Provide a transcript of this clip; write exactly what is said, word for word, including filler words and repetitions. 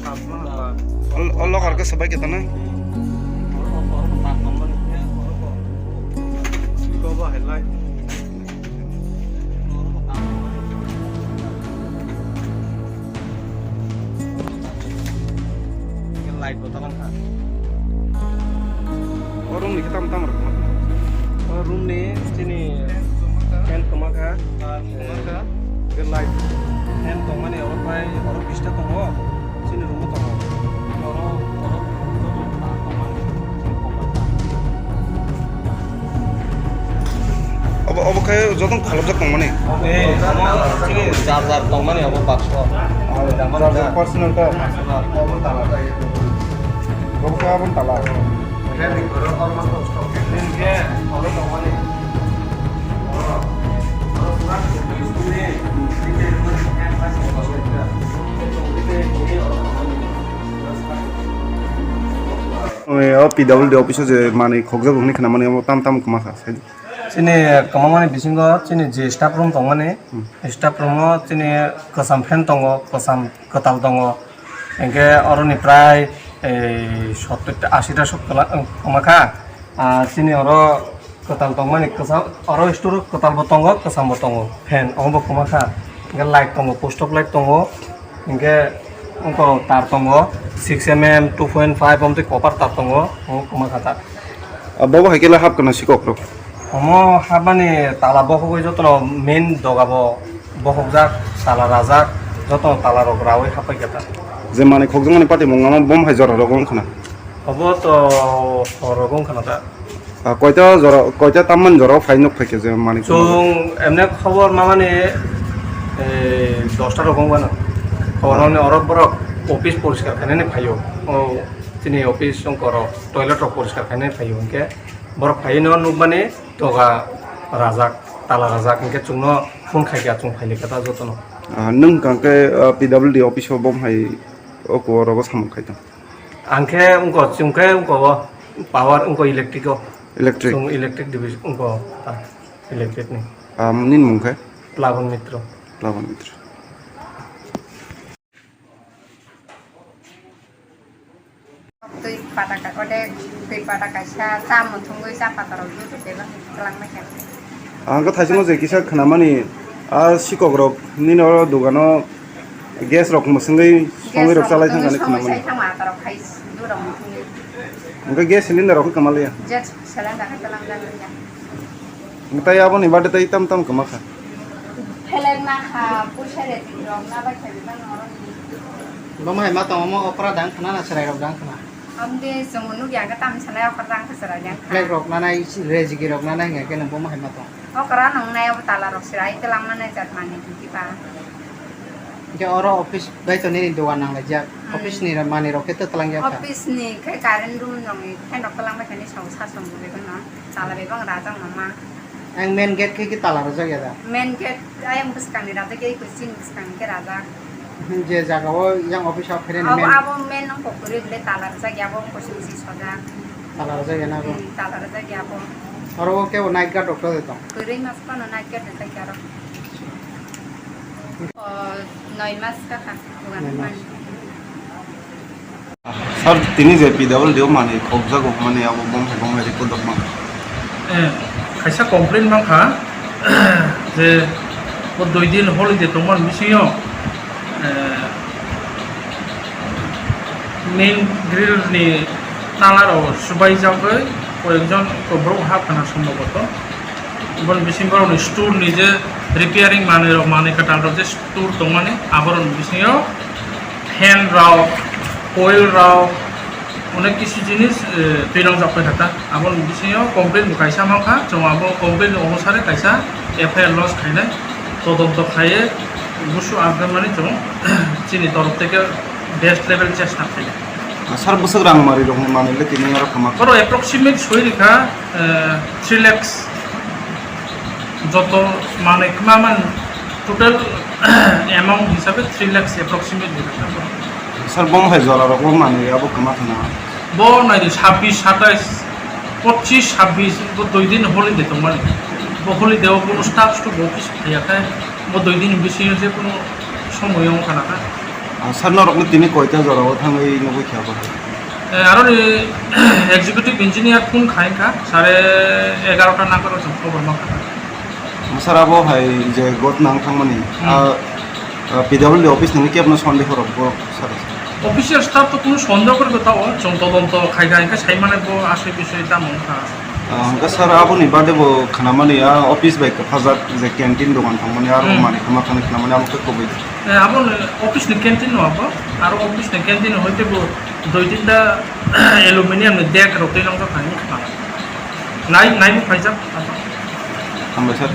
O, o logar khe swbai khe tana. Light bo talang kha. O room ni khe tam tam rok ma? O room ni chini fan kwma kha. Fan kwma kha. Light. Fan tongmani oro pai oro bista tongo. Chini room o tongo. Oro, oro, joto ta tongmani. Obo, obo khe joto kholopjak tongmani? Eh, omo chini jar jar tongmani obo bakso. Personal ta? Personal. Obo tala ta. Obo khe aboni tala. O P W D office o je manwi khokjak rokni khna mani omo tam tam kwma kha. Chini kwmamani bisingo chini je staff room tongmani, hmm, staff room o chini kwcham fan tongo, kwcham kwtal tongo, hinkhe oroni prai, eh, sottor ta, ashi ta sok kwla-, kwma kha. Ah, chini oro kwtal tongmani kwcham, oro store o kwtal bo tongo, kwcham bo tongo, fan omo bo kwma kha. Hinkhe light tongo, post of light tongo, hinkhe wngkha tar tongo, six M M, two point five omo twi copper tar tongo, omo kwma kha ta. Ah, bobo hai khe le hap kana sikok rok? Omo hapmani tala bokhogwi jotono main doga bo bokhokjak, tala rajak, jotono tala rok rawi hapai khe ta. Je manwi khokjakmani patimung omo bom hai jora rogo wngkha na? Obo to hor rogo wngkha na ta. Ah, koita jora, koita tamman jora phai nuk phai khe je manwi khokjak? Chwng emne khobor mamani, eh, dosta rogo wngkha na. Khobor mamani oro borok office poriskar khainani phaio. O chini office wngkha oro toilet rok poriskar khainani phaio hinkhe. Borok phaiwi no nukmani doga rajak, tala rajak, hinkhe chwngno phone khaikha, chwng phailaikha ta jotono. Ah, nwng hwnkha khe, ah, P W D office o bom hai o kuo rogo samung khai tong? Ang khe wngkha, chwng khe wngkha o power wngkha electric o. Electric? Chwng electric division wngkha ta, electric ni. Ah, nini mung khe? Plabon Mitro. Plabon Mitro. Twi pata ka-, ode twi pata kaisa cha muthungwi cha pata rok jutu tei bang twlang mai kha. Ang khe thaichungo je kisa khnamani, a sikok rok nini oro dogano gas rok mwswngwi songwi rok chalai thang kani khnamani. Gas rok mwswngwi songwi sai thang ma ata rok khai dura muthungwi. Hwnkhe gas cylinder rok khe kwma liya? Gas cylinder khe twlang jak liya. Tei aboni bade tei tam tam kwma kha. Phelek ma kha, puisa rejik rok na bai kha bebak norok ni. Bo hai ma tongo, omo okra dang khna na chwrai rok dang khna? Amde chwng nukya khe tam sanai okra dang kha chwrai dang kha. Phelek rok nanai, rejik rok nanai hwnkhe nang bo hai ma tongo. Okra nang nai abo tala rok chwrai twlang manai jat manwi hwnkhe ba. Hwnkhe oro office bai to nini dogan nang laijak. Hmm. Office ni manwi rok khe to twlang ya kha. Office ni khe current room rok ni fan rok twlang bai kha ni song sa song bo bebak no. Tala bebak rajak mama. Ang main gate khe ki tala rajak ya da? Main gate ayang bwskang ni rajak ya, eko chini bwskang ni khe rajak. Je jaga o yang office o phainani abo, main. Abo main nang kokori le tala rajak ya, abo kosi kosi sojak. Tala rajak ya na abo? Hmm, tala rajak ya abo. Oro o kebo night guard rok to tong? Kwrwi mas phano night guard rajak ya aro. O, noi mas kha kha, bugan. Noi mas. Sir, tini je P W D o manwi khokjago hwnmani abo bom hai bom hai report rok mankha? Eh, kaisa complaint mankha je bo dui din holiday tongmani bisingo, eh, main grill ni tala rok swbai jagwi koyekjon borok ha phano sombhoboto. Boni bisingo borokni store ni je repairing manwi rok, manwi kwtal rok je store tongmani, aborokni bisingo fan rok, coil rok, onek kisu jinis, eh, twi nongjak paikha ta. Aboni bisingo complaint bo kaisa mankha, chwng abo complaint onusare kaisa F I R lodge khainai, todonto khaiwi busu ang khe mani chwng chini torof theke best level chesta khainai. Sir, bwswk rang mari rokni manwi le tini oro kwma? Oro approximate soi rikha, eh, three lakhs. Joto manwi kwma man total amount hisabe three lakhs approximate rikha. Sir, bom hai jora rok bo manwi abo kwma khna? Bo nai di sabbish, satais, pochis, sabbish, bo dui din holiday tongmani. Bo holiday o bono staff sto bo kis phaiya khai, bo dui din bisingo je kono somoy wng khana kha. Ah, sir, norokno tini koita jorao thangwi nugwi kha bo? Eh, aroni executive engineer phone khai kha, sare egarota nangaro chwng khobor ma kha. Sir, abo hai je got nang thangmani, Hmm. ah, ah, P W D office nangni kebno sonde horok bo, sir? Official staff to kuno sonde horok ta o, chwng todonto khai kha, hingkhe sai mane bo asoi bisoi tamo wngkha. Ah, hingkhe sir, aboni bade bo khnamani, ah, office bai kwphajak je canteen dogan thangmani, aro Hmm. manwi khama thangwi khnamani, amo khe kubui. Eh, abo no office ni canteen no abo, aro office ni canteen hoite bo dui tinta aluminium ni deck rok twi nongjak thangwi khna. Nai, nai bo khaijak abo. Hambai sir.